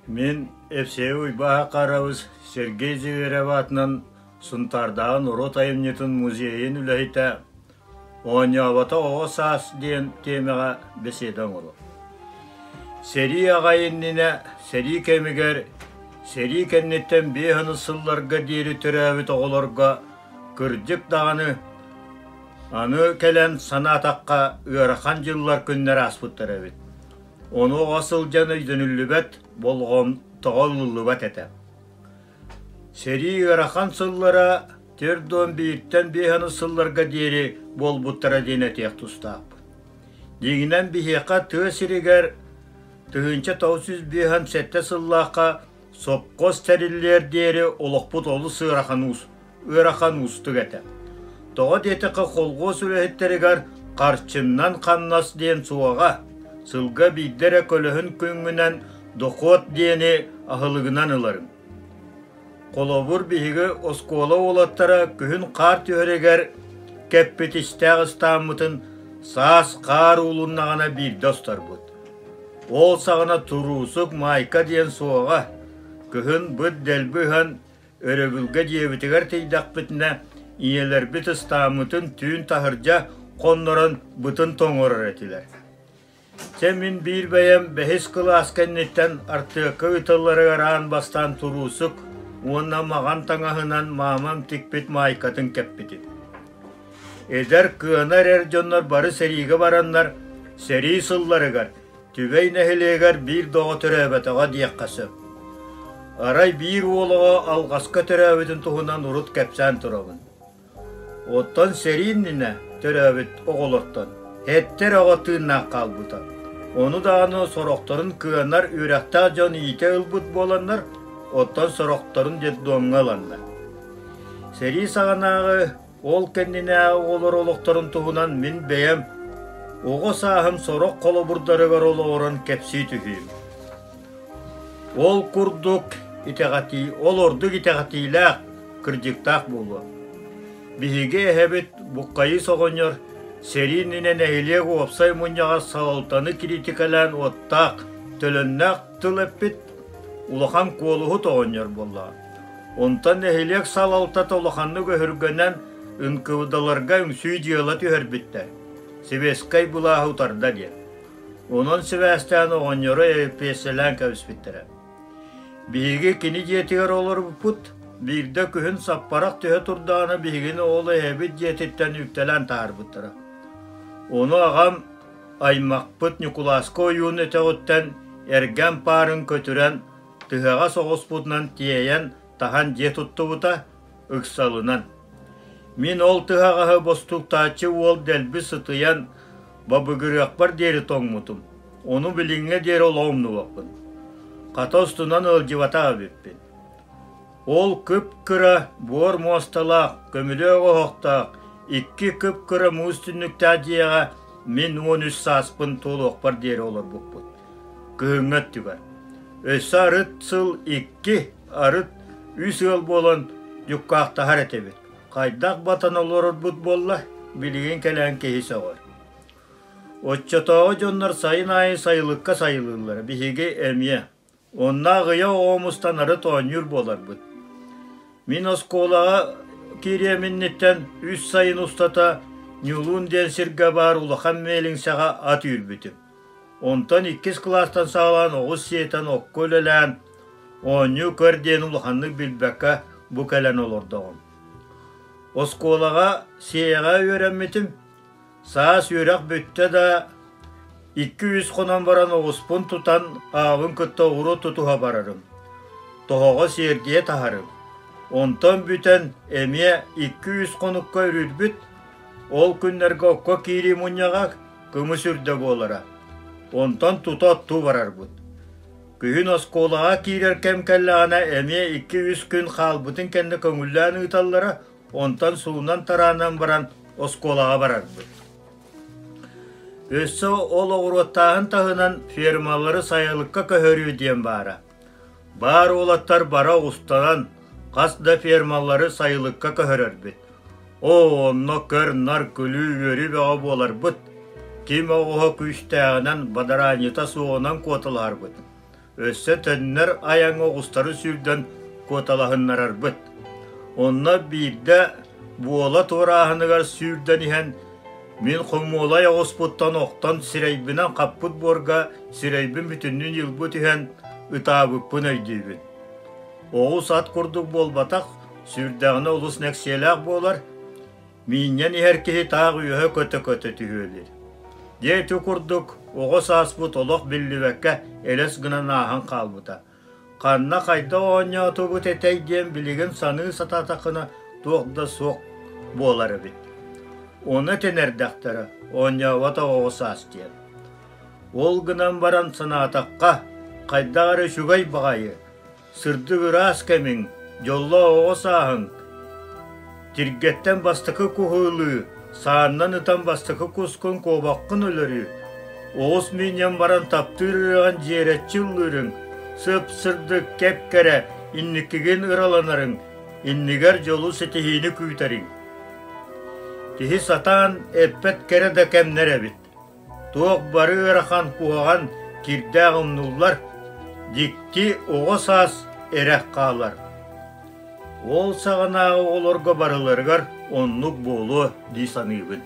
Мин Евсей Уйбаахарабыс Сергей Зверев аатынан Сунтаардааҕы норуот айымньытын музейын үлэһитэ «Оонньооботох оҕо саас» диэн тиэмэҕэ бэсиэдэ оҥоруом. Сэрии аҕай иннинэ, сэрии кэмигэр, сэрии кэнниттэн 50 сылларга диэри төрөөбүт оҕолорго кырдьык даҕаны аны кэлэн санаатахха ыарахан дьыллар күннэр ааспыттар эбит. Ону оҕо сылдьан өйдөнүллүбэт, болҕомтоҕо ылыллыбат этэ. Сэрии ыарахан сыллара 41-тэн 50 сылларга диэри буолбуттара диэн этиэх тустаахпын. Дьиҥинэн биһиэхэ тыа сиригэр 1957 сыллаахха сопхуос тэриллиэр диэри олохпут олус ыарахан ыарахан уустук этэ. Тоҕо диэтэххэ холхуос үлэһиттэригэр харчыннан хамнас диэн суоҕа, сылга биирдэ эрэ көлөһүн күҥҥүнэн дохуот диэни аһылыгынан ыларым. Холобур, биһиги оскуола уолаттара күһүн хаар түһэригэр кэппит истээх ыстааммытын саас хаар уулуннаҕына биирдэ устарбыт. Ол саҕана туруусук маайка диэн суоҕа, кыһын быт дэлби ыһан Өрөбүлгэ дьиэбитигэр тиийдэхпитинэ, ийэлэрбит ыстааммытын түүн таһырдьа хоннорон бытын тоҥорор этилэр. Чэ мин биир бэйэм бэһис кылаас кэнниттэн артыакка ыытылларыгар аан бастаан туруусук уонна маҕан таҥаһынан маамам тикпит маайкатын кэппитим. Эдэр кыанар эр дьоннор бары сэриигэ бараннар, сэрии сылларыгар Түбэй нэһилиэгэр биир да оҕо төрөөбөтөҕө диэххэ сөп. Арай биир уол оҕо алҕаска төрөөбүтүн туһунан урут кэпсээн турабын. Оттон сэрии иннинэ төрөөбүт оҕолортон эттэр оҕо тыыннаах хаалбыта. Ону даҕаны сорохторун кыанар үөрэхтээх дьон иитэ ылбыт буоланнар, оттон сорохторун детдомҥа ыланнар. Сэрии саҕанааҕы Ол кэннинээҕи оҕолор олохторун туһунан мин бэйэм оҕо сааһым сорох холобурдарыгар олоҕуран кэпсии түһүүм. Ол курдук итэҕэтии, ол ордук итэҕэтиилээх, кырдьыктаах буолуо. Биһиги эһэбит Буккайыс оҕонньор сэрии иннинэ нэһилиэк уопсай мунньаҕар салалтаны критикэлээн уоттаах, төлөннөөх тыл эппит улахан куолуһут оҕонньор буоллаҕа. Онтон нэһилиэк салалтата улаханнык өһүргэнэн НКВД-ларга үҥсүү дьыала түһэрбиттэр, сэбиэскэй былааһы утарда диэн. Онон сибээстээн оҕонньору эпиэссэлээн кэбиспиттэрэ. Биһиги кини дьиэтигэр олорбуппут, биирдэ күһүн саппарах түһэ турдаҕына биһигини ол эһэбит дьиэтиттэн үктэлээн таһаарбыттара. Ону аҕам аймахпыт Ньукулааска ойуун өтөҕүттэн эргэ ампаарын көтүрэн тыһаҕас оҕуспутунан тиэйэн таһан дьиэ туттубута, ыксалынан. Мин ол тыһаҕаһы бостууктааччы уол дэлби сытыйан бабыгырыахпар диэри тоҥмутум, ону билиҥҥэ диэри олох умнубаппын. Хата устунан ыалдьыбатах эбиппин. Ол кып-кыра буор муосталаах, көмүлүөк оһохтоох, икки кып-кыра муус түннүктээх дьиэҕэ мин 13 сааспын туолуохпар диэри олорбуппут. Кыһыҥҥы өттүгэр. Өссө арыт сыл икки, арыт үс ыал буолан дьуккаахтаһар этибит. Хайдах батан олорорбут буолла, билигин кэлэн киһи сөҕөр. Оччотооҕу дьоннор сайын аайы сайылыкка сайылыыллара, биһиги эмиэ. Онно аҕыйах оҕо мустан арыт оонньуур буоларбыт. Мин оскуолаҕа киириэм инниттэн үс сайын устата Ньулуун диэн сиргэ баар улахан миэлиҥсэҕэ ат үүрбүтүм. Онтон иккис кылаастан саҕалаан оҕус сиэтэн окко үлэлээн, оонньуу-көр диэн улаханнык билбэккэ бу кэлэн олордоҕум. Оскуолаҕа Сиэйэҕэ үөрэммитим. Саас үөрэх бүттэ да, икки-үс хонон баран оҕуспун тутан аҕабын кытта оҕуруо тутуһа барарым. Тоһоҕо сиэрдийэ таһарым. Онтон бүтэн эмиэ икки-үс хонукка өрүүрбүт. Ол күннэргэ окко киирии мунньаҕа кымыс үрдэ буолара. Онтон тута оттуу барарбыт. Күһүн оскуолаҕа киирэр кэм кэллэҕинэ эмиэ икки-үс күн хаалбытын кэннэ көҥүллээн ыыталлара, онтон суунан-тараанан баран оскуолаҕа барарбыт. Өссө ол оҕуруоттааһын таһынан фермалары сайылыкка көһөрүү диэн баара. Баар уолаттар бара оҕустанан хас да фермалары сайылыкка көһөрөрбүт. Оо, онно көр-нар, күлүү-үөрүү бөҕө буоларбыт. Ким оҕуһа күүстээҕинэн, бадараанньыта суоҕунан куоталаһарбыт. Өссө төннөр айаҥҥа оҕустары сүүрдэн куоталаһыннарарбыт. Онно биирдэ буола туорааһыныгар сүүрдэн иһэн мин хомуолай оҕуспуттан охтон сирэйбинэн хаппыт буорга сирэйбин бүтүннүү ньылбы түһэн ытаабыппын өйдүүбүн. Оҕус ат курдук буолбатах, сүүрдэҕинэ олус нэксиэлээх буолар, Миинньэн иһэр киһи таах үөһэ көтө-көтө түһүөлүүр. Дьэ ити курдук оҕо сааспыт олох биллибэккэ элэс гынан ааһан хаалбыта. Ханна хайдах оонньоотубут этэй диэн билигин саныы сатаатаххына туох да суох буолар эбит. Ону этэн эрдэхтэрэ оонньооботох оҕо саас диэн. Ол гынан баран санаатахха, хайдах эрэ үчүгэй баҕайы, Сырдык ыраас кэмиҥ, дьоллоох оҕо сааһыҥ, тиргэттэн бастакы куһу ылыы, сааннан ытан бастакы кускун куобаххын өлөрүү, оҕус миинньэн баран таптыыр ырыаҕын дьиэрэччи ыллыырыҥ, сып-сырдык кэп-кэрэ инникигин ыраланарыҥ, иннигэр дьолу ситиһиини күүтэриҥ. Киһи сатаан эппэт кэрэ да кэмнэр эбит. Туох бары ыарахан куһаҕан кирдээх умнуллар, дьикти оҕо саас эрэ хаалар. Ол саҕанааҕы оҕолорго барыларыгар оннук буолуо дии саныыбын.